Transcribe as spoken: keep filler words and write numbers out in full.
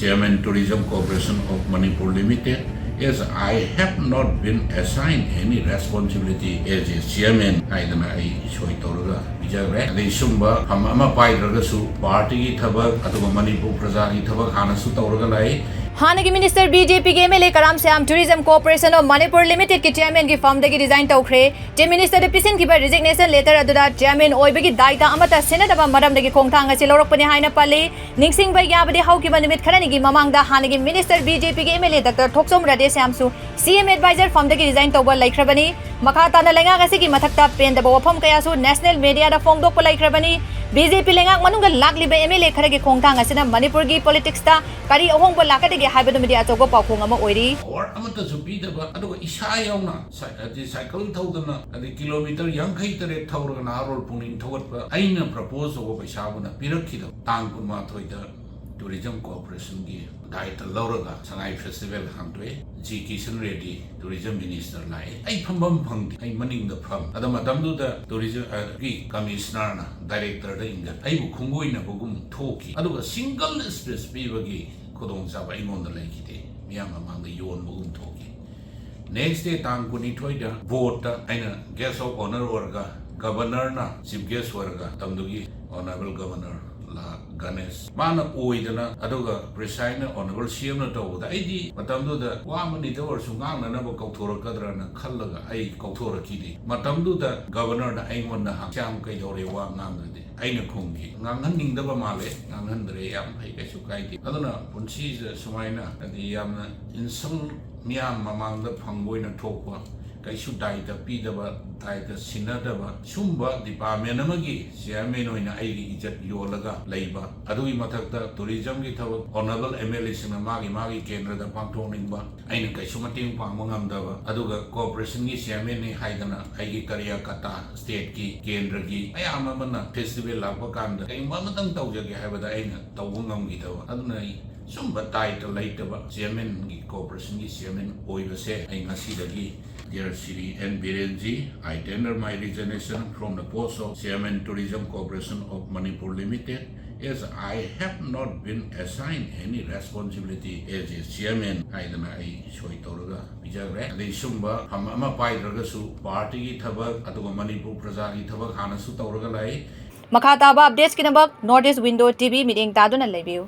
Chairman, Tourism Corporation of Manipur Limited, as I have not been assigned any responsibility as a chairman ꯍꯥꯏꯗꯅ ꯑꯩ ꯁꯣꯏ ꯇꯧꯔꯒ ꯄꯤꯖꯈ꯭ꯔꯦ꯫ ꯑꯗꯩ ꯁꯨꯝꯕ ꯐꯝ ꯑꯃ ꯄꯥꯏꯗ꯭ꯔꯒꯁꯨ party ꯒꯤ ꯊꯕꯛ, ꯑꯗꯨꯒ ꯃꯅꯤꯄꯨꯔ ꯄ꯭ꯔꯖꯥꯒꯤ ꯊꯕꯛ ꯍꯥꯟꯅꯁꯨ ꯇꯧꯔꯒ ꯂꯥꯛꯏ꯫ ꯍꯥꯟꯅꯒꯤ minister BJP ꯒꯤ MLA Karam Shyam Tourism Corporation of Manipur Limited ꯀꯤ chairman ꯒꯤ ꯐꯝꯗꯒꯤ resign ꯇꯧꯈ꯭ꯔꯦ꯫ Chief minister ꯗ ꯄꯤꯁꯤꯟꯈꯤꯕ resignation letter ꯑꯗꯨꯗ chairman ꯑꯣꯏꯕꯒꯤ ꯗꯥꯏꯇ ꯑꯃꯠꯇ ꯁꯤꯟꯅꯗꯕ ꯃꯔꯝꯗꯒꯤ ꯈꯣꯡꯊꯥꯡ ꯑꯁꯤ ꯂꯧꯔꯛꯄꯅꯤ ꯍꯥꯏꯅ ꯄꯜꯂꯤ꯫ ꯅꯤꯡꯁꯤꯡꯕ ꯌꯥꯕꯗꯤ, ꯍꯧꯈꯤꯕ ꯅꯨꯃꯤꯠ ꯈꯔꯅꯤꯒꯤ ꯃꯃꯥꯡꯗ ꯍꯥꯟꯅꯒꯤ minister BJP ꯒꯤ MLA Doctor ꯊꯣꯛꯆꯣꯝ ꯔꯥꯙꯦꯁ꯭ꯌꯥꯝꯁꯨ CM advisor ꯐꯝꯗꯒꯤ resign ꯇꯧꯕ ꯂꯩꯈ꯭ꯔꯕꯅꯤ꯫ ꯃꯈꯥ ꯇꯥꯅ ꯂꯩꯉꯥꯛ ꯑꯁꯤꯒꯤ ꯃꯊꯛꯇ ꯄꯦꯟꯗꯕ ꯋꯥꯐꯝ ꯀꯌꯥꯁꯨ national media ꯗ ꯐꯣꯡꯗꯣꯛꯄ ꯂꯩꯈ꯭ꯔꯕꯅꯤ꯫ BJP ꯂꯩꯉꯥꯛ ꯃꯅꯨꯡꯗ ꯂꯥꯛꯂꯤꯕ MLA ꯈꯔꯒꯤ ꯈꯣꯡꯊꯥꯡ ꯑꯁꯤꯅ ꯃꯅꯤꯄꯨꯔꯒꯤ politics ꯇ ꯀꯔꯤ ꯑꯍꯣꯡꯕ ꯂꯥꯛꯀꯗꯒꯦ ꯍꯥꯏꯕꯗꯨꯃꯗꯤ ꯑꯆꯧꯕ ꯄꯥꯎꯈꯣꯡ ꯑꯃ ꯑꯣꯏꯔꯤ꯫ Award ꯑꯃꯠꯇꯁꯨ ꯄꯤꯗꯕ, ꯑꯗꯨꯒ ꯏꯁꯥ ꯌꯥꯎꯅ ꯁꯥꯏ-, ꯍꯥꯏꯗꯤ cycle ꯊꯧꯗꯅ, ꯍꯥꯏꯗꯤ kilometre ꯌꯥꯡꯈꯩ ꯇꯔꯦꯠ ꯊꯧꯔꯒ ꯅꯍꯥꯔꯣꯜ ꯄꯨꯛꯅꯤꯡ ꯊꯧꯒꯠꯄ, ꯑꯩꯅ propose ꯇꯧꯕ ꯄꯩꯁꯥꯕꯨꯅ ꯄꯤꯔꯛꯈꯤꯗꯕ꯫ ꯇꯥꯡ ꯀꯨꯟꯃꯥꯊꯣꯏꯗ Tourism Corporation ꯒꯤ ꯗꯥꯏꯇ ꯂꯧꯔꯒ ꯁꯉꯥꯏ festival ꯍꯥꯡꯗꯣꯛꯑꯦ꯫ G Kishan Reddy Tourism Minister ꯂꯥꯛꯑꯦ꯫ ꯑꯩ ꯐꯝꯐꯝ ꯐꯪꯗꯦ, ꯑꯩ ꯃꯅꯤꯡꯗ ꯐꯝ꯫ ꯑꯗ ꯃꯇꯝꯗꯨꯗ Tourism ꯒꯤ Commissioner ꯅ Director ꯗ ꯏꯟꯒꯠ ꯑꯩꯕꯨ ꯈꯣꯡꯒꯣꯏꯅꯕꯒꯨꯝ ꯊꯣꯛꯈꯤ꯫ ꯑꯗꯨꯒ single speech ꯄꯤꯕꯒꯤ ꯈꯨꯗꯣꯡꯆꯥꯕ ꯑꯩꯉꯣꯟꯗ ꯂꯩꯈꯤꯗꯦ꯫ ꯃꯤꯌꯥꯝ ꯃꯃꯥꯡꯗ ꯌꯣꯟꯕꯒꯨꯝ ꯊꯣꯛꯈꯤ꯫ Next day ꯇꯥꯡ ꯀꯨꯟꯅꯤꯊꯣꯏꯗ board ꯇ ꯑꯩꯅ guest of honour ꯑꯣꯏꯔꯒ, Governor ꯅ chief guest ꯑꯣꯏꯔꯒ, ꯃꯇꯝꯗꯨꯒꯤ Honourable Governor ꯂꯥ ꯒꯅꯦꯁ ꯃꯥꯅ ꯑꯣꯏꯗꯅ, ꯑꯗꯨꯒ preside ꯅ Honourable CM ꯅ ꯇꯧꯕꯗ, ꯑꯩꯗꯤ ꯃꯇꯝꯗꯨꯗ ꯋꯥ ꯑꯃꯅꯤꯗ ꯑꯣꯏꯔꯁꯨ ꯉꯥꯡꯅꯅꯕ ꯀꯧꯊꯣꯔꯛꯀꯗ꯭ꯔꯅ ꯈꯜꯂꯒ ꯑꯩ ꯀꯧꯊꯣꯔꯛꯈꯤꯗꯦ꯫ ꯃꯇꯝꯗꯨꯗ Governor ꯅ ꯑꯩꯉꯣꯟꯗ ꯍꯪ, "ꯁ꯭ꯌꯥꯝ ꯀꯩꯗꯧꯔꯦ ꯋꯥ ꯉꯥꯡꯗ꯭ꯔꯗꯤ?" ꯑꯩꯅ ꯈꯨꯝꯈꯤ, "ꯉꯥꯡꯍꯟꯅꯤꯡꯗꯕ ꯃꯥꯜꯂꯦ, ꯉꯥꯡꯍꯟꯗ꯭ꯔꯦ, ꯌꯥꯝ ꯐꯩ, ꯀꯩꯁꯨ ꯀꯥꯏꯗꯦ"꯫ ꯑꯗꯨꯅ ꯄꯨꯟꯁꯤꯁꯤꯗ ꯁꯨꯃꯥꯏꯅ, ꯍꯥꯏꯗꯤ, ꯌꯥꯝꯅ insult ꯃꯤꯌꯥꯝ ꯃꯃꯥꯡꯗ ꯐꯪꯕ ꯑꯣꯏꯅ ꯊꯣꯛꯄ, ꯀꯩꯁꯨ ꯗꯥꯏꯇ ꯄꯤꯗꯕ, ꯗꯥꯏꯇ ꯁꯤꯟꯅꯗꯕ, ꯁꯨꯝꯕ department ꯑꯃꯒꯤ chairman ꯑꯣꯏꯅ ꯑꯩꯒꯤ ꯏꯖꯠ ꯌꯣꯜꯂꯒ ꯂꯩꯕ, ꯑꯗꯨꯒꯤ ꯃꯊꯛꯇ tourism ꯒꯤ ꯊꯕꯛ honourable MLA ꯁꯤꯡꯅ ꯃꯥꯒꯤ ꯃꯥꯒꯤ ꯀꯦꯟꯗ꯭ꯔꯗ ꯄꯥꯡꯊꯣꯛꯅꯤꯡꯕ, ꯑꯩꯅ ꯀꯩꯁꯨ ꯃꯇꯦꯡ ꯄꯥꯡꯕ ꯉꯝꯗꯕ, ꯑꯗꯨꯒ corporation ꯒꯤ chairman ꯅꯤ ꯍꯥꯏꯗꯅ ꯑꯩꯒꯤ ꯀꯔꯤꯌꯥꯀꯇꯥ state ꯀꯤ, ꯀꯦꯟꯗ꯭ꯔꯒꯤ ꯃꯌꯥꯝ ꯑꯃꯅ festival ꯂꯥꯛꯄ ꯀꯥꯟꯗ ꯀꯔꯤꯒꯨꯝꯕ ꯑꯃꯇꯪ ꯇꯧꯖꯒꯦ ꯍꯥꯏꯕꯗ ꯑꯩꯅ ꯇꯧꯕ ꯉꯝꯈꯤꯗꯕ꯫ ꯑꯗꯨꯅ ꯑꯩ ꯁꯨꯝꯕ ꯗꯥꯏꯇ ꯂꯩꯇꯕ chairman ꯒꯤ, corporation ꯒꯤ chairman ꯑꯣꯏꯕꯁꯦ ꯑꯩ ꯉꯁꯤꯗꯒꯤ, dear Shri N Birenji, I tender my resignation from the post of Chairman, Tourism Corporation of Manipur Limited, As I have not been assigned any responsibility as a chairman ꯍꯥꯏꯗꯅ ꯑꯩ ꯁꯣꯏ ꯇꯧꯔꯒ ꯄꯤꯖꯈ꯭ꯔꯦ꯫ ꯑꯗꯩ ꯁꯨꯝꯕ ꯐꯝ ꯑꯃ ꯄꯥꯏꯗ꯭ꯔꯒꯁꯨ ꯄꯥꯔꯇꯤꯒꯤ ꯊꯕꯛ ꯑꯗꯨꯒ ꯃꯅꯤꯄꯨꯔ ꯄ꯭ꯔꯖꯥꯒꯤ ꯊꯕꯛ ꯍꯥꯟꯅꯁꯨ ꯇꯧꯔꯒ ꯂꯥꯛꯏ꯫ ꯃꯈꯥ ꯇꯥꯕ ꯑꯞꯗꯦꯠꯁꯀꯤꯗꯃꯛ North East Window T V ꯃꯤꯠꯌꯦꯡ ꯇꯥꯗꯨꯅ ꯂꯩꯕꯤꯌꯨ꯫